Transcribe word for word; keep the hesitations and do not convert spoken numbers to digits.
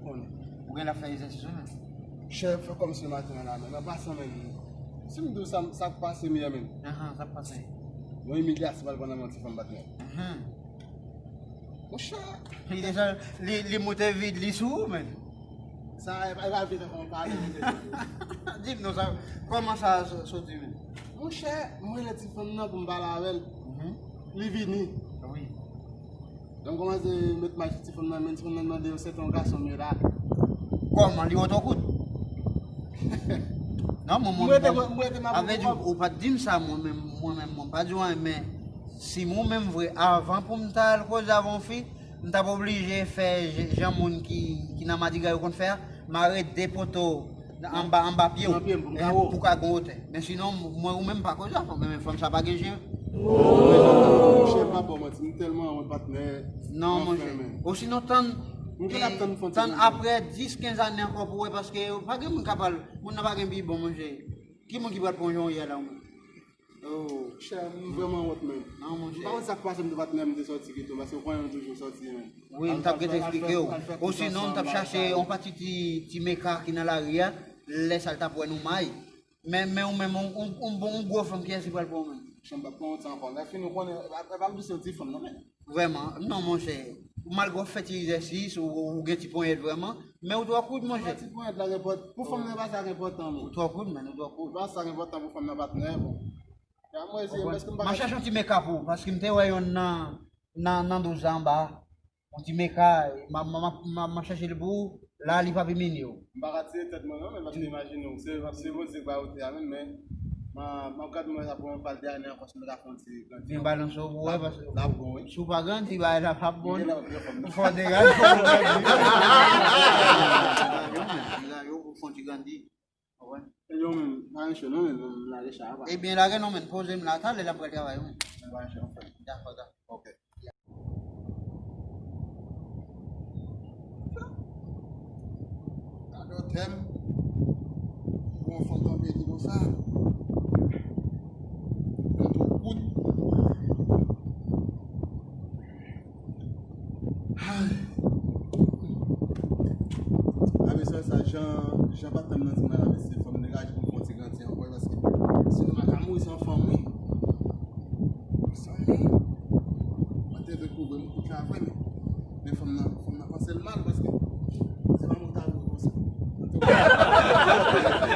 Konnen. Ou gen la fè egzèsis wi menm. Chè, fè kòm si maten an la menm. An pasan menm. Si m di w sa, sa k pase m yè menm. Ahan, sa k pase. Yon imilyasyon pral pran nan men yon ti fanm patnè. Ahan. Monchè. Li deja, li, li moute vid li sou ou menm. Sa, e pa, e pa vit ankò, m pale. Di m non, sa, kòman sa so- soti menm? Monchè, m rele ti fanm nan pou m pale avè l. Mhm. Li vini. Wi. Lè m kòmanse met may sou ti fanm nan, men ti fanm nan mande yo, se te yon gason m ye la. Kòman, li wè w twò kout? Non, mwen, mwen, mwen, mwen, sa vle di, ou pa t di m sa, mwen menm, mwen menm, mwen pa di w anyen, men si mwen menm vre, avan pou m ta al koze avè yon fi, m t ap oblije fè j- jan moun ki, ki nan madigra yo konn fè a, mare de poto anba, anba pye w. Nan pye m, pou m ka wè w. Pou ka gon wotè. Men sinon, mwen ou menm pa koze avè m, men fanm sa pa gen je. Monchè, m pa ba w manti, m tèlman wont patnè. Non, monchè. Osinon, tann, tann apre dis, kenz ane ankò pou wè, paske pa gen moun k ap al, moun nan pa gen pi bon, monchè. Ki moun ki pral pran yon yè la, ou menm? Oh, chè, m vrèman wont menm. Non, monchè. M pa konn sa k pase m tou patnè m te sòti geto, paske w konnen nou toujou sòti menm. Wi, m t ap gentan eksplike w. Osinon, m t ap chache yon pati ti, ti meka ki nan lari a, lè sa l t ap wè nou may. Men, men ou menm, yon, yon, yon bon, yon gwo fanm, kiyès ki pral pran w menm? Chè, m p ap pran wont sa ankò. Lè fini, ou konnen, e pa m di se yon ti fanm, non, men. Vrèman, non, monchè. Malgre w fè ti egzèsis, ou, ou gen ti ponyèt vrèman, men ou twò kout, monchè. Ti ponyèt la, pou fanm nan, e pa sa k enpòtan, men. Ou twò kout, men, ou twò kout. E pa sa k enpòtan pou fanm nan patnè, bon. M ap chache yon ti meka pou ou, paske m te wè yonn nan, nan, nan douz la anba a. Yon ti meka, m ap, m ap, m ap, m ap chache l pou ou, la li p ap imilye w. M pa ka tire tèt mwen non, men paske imajine w, se, se Bondye k ba ou te a menm, men m a, m ap gade mwen sa pou mwen pral dèyè ankò si m ta fè yon ti grandi. Vin balanse w pou wè, paske l ap bon, wi. Si w pa grandi, bagay la p ap bon. Fò w degaje w pou w grandi. Degaje w pou w fè yon ti grandi. Ou konprann? Ebyen, ou menm, pa gen cho non, men m lage cha a, pa. Ebyen, lage non, men poze m la, talè l ap pral travay, wi. Pa gen cho, frè. Dakò, dakò. Ok. Gade yon tèm. Pou yon fanm tanpe di konsa. Yon twò kout. Ay. A, mesye sa, jan, jan patnè m nan di m la, mesye, fò m degaje pou m fè yon ti grandi ankò, paske sinon m pa ka mouri san fanm, wi. San li, mwen te vle kouvri m kout la vre, men, men fanm nan, fanm nan panse l mal, paske se pa mwen k ta vle konsa. Antouka,